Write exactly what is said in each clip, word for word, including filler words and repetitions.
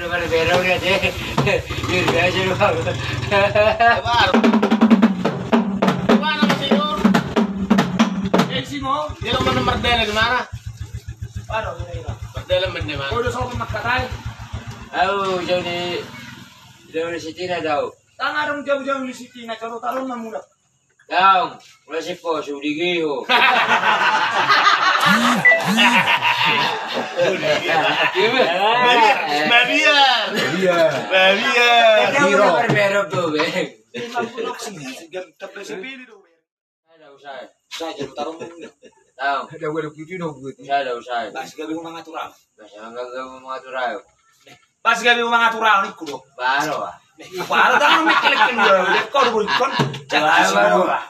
Mana berau dia, dia. Dia biasa lu. Sabar. Mana masih lu? Eh, si mau? Dia lu mana merdela di mana? Baru, udah, udah. Merdela mana di mana? Oh, udah sama makan, Rai. Au, jauh di, jauh di Sitina, jauh. Tangan dong jauh-jauh di Sitina, kalau taruh mah murah. Daong, mulai si pos, udah giho. Babiar. Babiar. Babiar. Dia udah berberok tuh, Beng. Lima puluh sini, jam tebelas sepuluh tuh, Beng. Ada usaha. Usaha jadi taruh, Beng. Daong. Ada udah gitu, udah gitu. Usaha, ada usaha. Bas gabe mangatur au. Bas gabe mangatur au. Pas gabe mangatur au ningku do. Baru ah. Baru tangan mikir-mikir dua. Udah kau dulu ikon. Baru ah.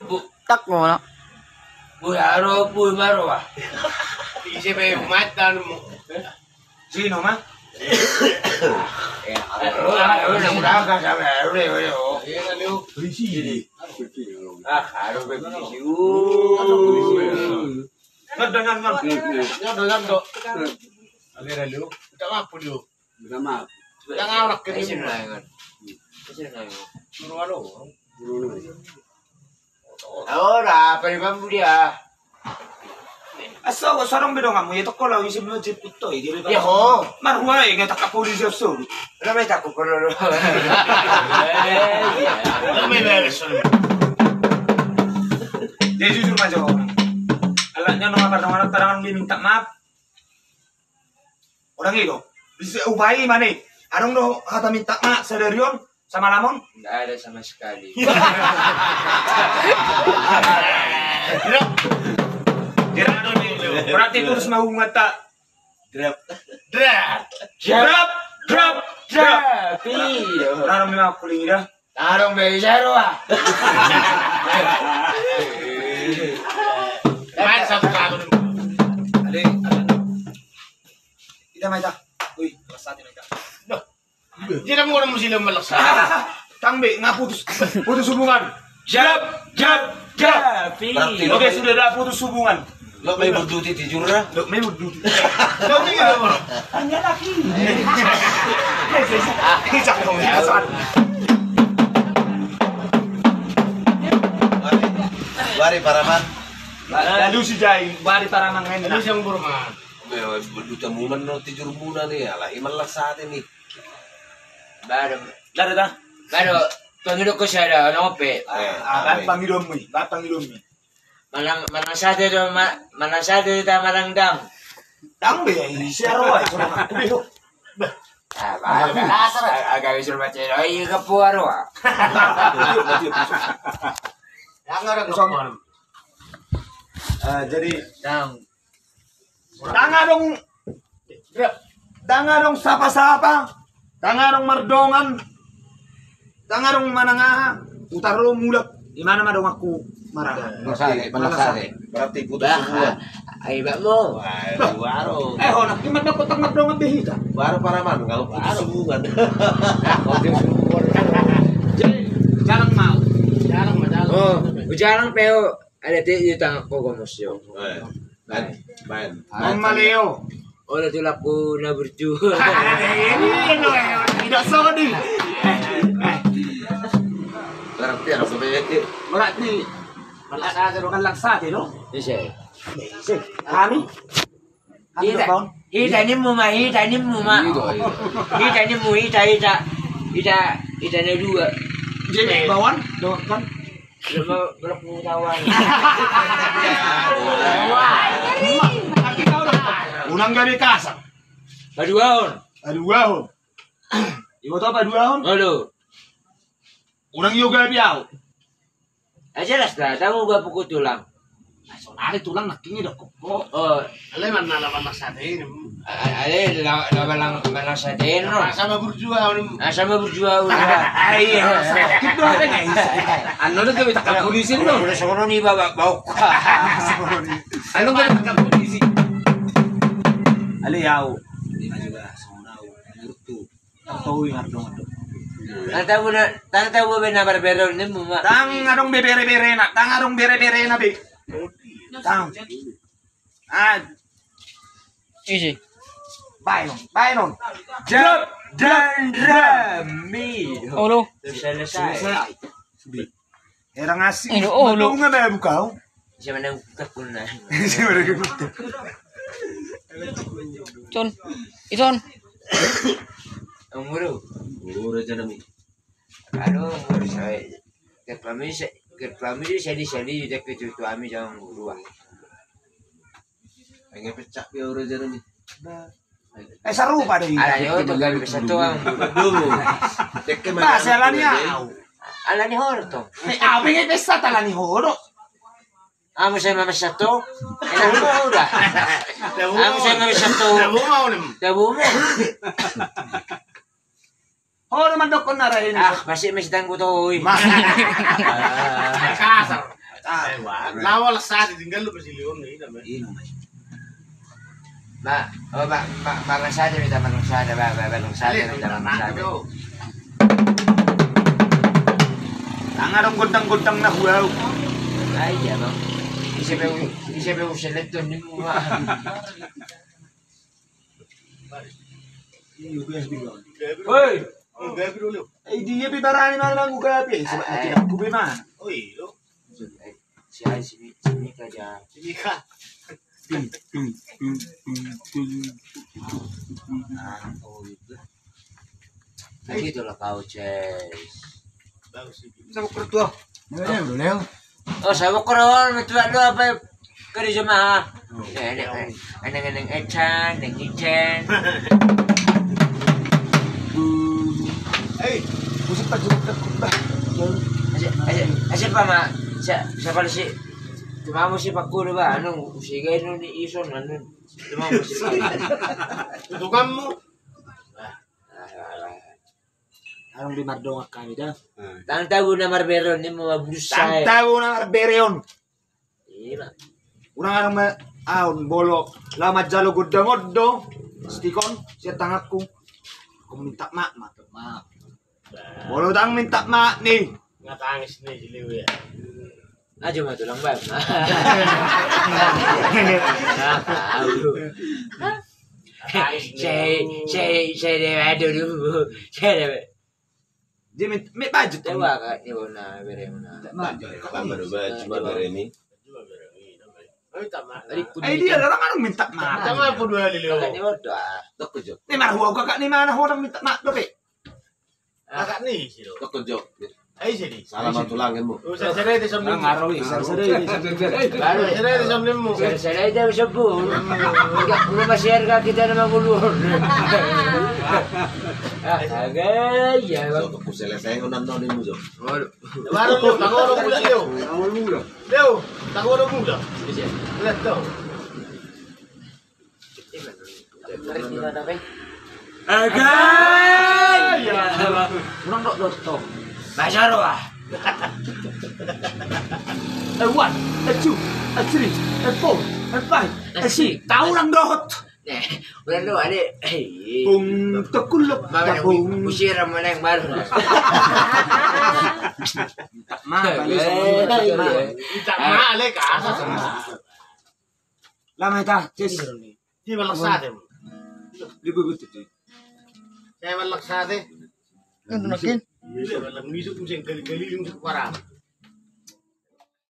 Bu. Tak mau nak. Bu baru, bu baru ah. Isi pe mata mu. Sino mah. Eh, udah, udah, udah, udah, udah, udah. Ah, aduh, bebisi. Nyodo, nyodo. Nyodo, nyodo. Agak dah lu. Minta maaf dulu. Minta maaf. Yang awak ke sini. Ke sini. Suruh alo. Ora, apa di bambu dia? Aso, sorong be donganmu, ya toko lah, isi belum jeput toh, jadi. Ya ho. Marwai, nggak tak polisi aso. Lah, main takut kalau lu. Lu main beres. Dia jujur aja orang. Alaknya nama pardonganan, tarangan dia minta maaf. Orang itu bisa upai mana? Adong do kata minta maaf sadari on sama lamon? Nggak ada sama sekali. Tidak ada nih. Berarti terus mau ngata. Drap. Drap. Drap, drap, drap. Iya. Nah, memang kuling dah. Tarung be, bisa ro ah. Main satu tahun. Ade, ade. Ida maita. Ui, melesati maita. Loh. Dia mau orang musim melesati. Tang be, nggak putus. Putus hubungan. Jab, jab, jab. Oke, sudah ada putus hubungan. Lo mai berduti tijur ra? Lo mai berduti. Lo mai berduti. Hanya lagi. Bari paraman. Lalu si jai, bari paraman ngai. Lalu si anggur man. Berduti munan no tijur munan ni, ala iman laksate ni. Baru. Baru ta? Baru. Pangido ko sada, nope. Ah, pangido mi, pangido mi. Manang, manang sate do, ma-, manang sate do ta manang dang. Dang be, isi aro ai, so manang aku be, ho. Ah, bah, dasar. Agak bisa baca, oh, iya, kepo aro, ah. Dang aro kepo. Eh, jadi, dang. Dang adong, dang adong sapa-sapa, dang adong mardongan, dang adong manang aha, utar ro mulak. Imana ma donganku marang. Malasate, malasate. Berarti putus hubungan. Ai bak mo. Wah, baru. Eh, ho, nak iman dapot tang mardongan be hita. Baru paraman kalau putus hubungan. Jadi, jarang mau. Jarang mau, jarang. Oh, jarang peo. Ada ti di tangan ko gomos yo. Baik. Baik. Mama Leo. Olo tulakku na burju. Ini lo, tidak sodi. Berarti ada sebaik. Berarti. Malasate, bukan laksate, no? Bisa. Kami. Hita, hita nimmu ma, hita nimmu ma. Hita nimmu, hita, hita. Hita, hita na dua. Jadi bawan, doakan. Belum, belum pengetahuan. Wah, tapi kau lah. Unang gabe kasar. Paduahon. Paduahon. Iboto paduahon. Halo. Unang io gabe au. Ah, jelas lah, tamu gua pukul tulang. Nah, sonari tulang nangkin i dokko. Oh. Ale mana lawan laksate ini. Ale lawan laksate no. Sama burjua. Ah, sama burjua. Iya. Anu do kita polisi no. Udah sono ni bawa bawa. Anu kita polisi. Ale yau. Ini juga sono. Tau ingat dong. Tang tabo na, tang tabo be na barbero ni muma. Tang adong be bere-berena, tang adong bere-berena be. Tang. Ah. Isi. Baenon, baenon. Jab dan rami. Olo. Selesai. Herang asik. Olo. Nunga bae bukau. Siapa nang kutak kuna. Siapa nang kutak. Ison. Ison. Umuru. Umuru aja nami. Aduh, umuru saya. Ket kami se, ket kami di sedi sedi dekat itu kami jangan guru ah. Pengen pecak dia orang jalan ni. Eh, sarupa do i. Alani ho do gabe pesta tu ahu. Bah, alani ho do. Eh, au pengen pesta tu alani ho do. Amu sai mamesa tu. Enak ho do. Amu sai mamesa tu. Tabu ma. Ho do mandokkon na rahe ni. Ah, masih mes danggu toi. Kasar. Lawa lesa ditinggal lu pasti lion ni. Ba, oh, ba, ba, ba, ba, sada minta manung sada, ba, ba, ba, nung sada minta manung sada. Tangan dong gondang-gondang na huau. Ah, iya, Bang. Ise pe, ise pe uselet tu ni mua. Hei. Eh, dia pe barani mana mangugapi, sebab nanti aku be mana. Oh, iya. Si ai, si Mi-, si Mika ja. Si Mika. Ah, oh, itu. Begitulah kau, Ces. Bagus itu. Sama ketua. Ya, ya, udah, Leo. Oh, sama ketua, betul lu apa? Kerja mah. Eneng, eneng, eneng, eneng, eneng. Hei, musik pajuta. Aja, aja, aja, Pak, Mak. Sa-, siapa lu sih? Cuma musik pakku lu, Pak. Anu, musik anu ni ison, anu. Cuma musik. Itu kamu. Adong di mardongan kami da. Tang tabu na marbere on, ni ma busa. Tang tabu na marbere on. Iya. Unang adong ma ahu molo laho manjalo gondang on do. Stikon sian tanganku. Aku minta maaf, maaf. Molo tang minta maaf ni. Ngatangis ni si Liwi ya. Aja ma tulang bang. Saya, saya, saya dewa dulu. Saya dewa. Dia met, met baju tu. Dewa kak ni bona bere bona. Baju apa baru baju apa bere ni? Eh, dia orang anu minta maaf. Minta maaf dua kali leo. Kakak ni bodoh ah. Toko jo. Ni marhua kakak ni mana orang minta maaf dope. Kakak ni si lo. Toko jo. Ai sini. Salam tulang ilmu. Sere-sere di samping. Ngaroi, sere-sere di samping. Baru sere di sampingmu. Sere-sere di samping. Enggak, lu masih harga kita nama gulur. Ah, agak iya, Bang. Ku selesai ngonan non ilmu jo. Waduh. Baru lu, tak ada mula, Leo. Leo, tak ada mula. Lihat tu. Agak. Iya. Kurang dok dotto. Baca doa. Eh, one, eh, two, eh, three, eh, four, eh, five, eh, six. Tahu orang dot. Nih, udah lu ada. Bung tekuluk. Bung. Usir sama yang baru. Minta maaf, balik sama lu. Minta maaf, lek. Lama ita, Ces. Dia malah sate. Dia begitu, Ces. Saya malah sate. Kan makin. Dia malah misuk musim kali-kali musim parah.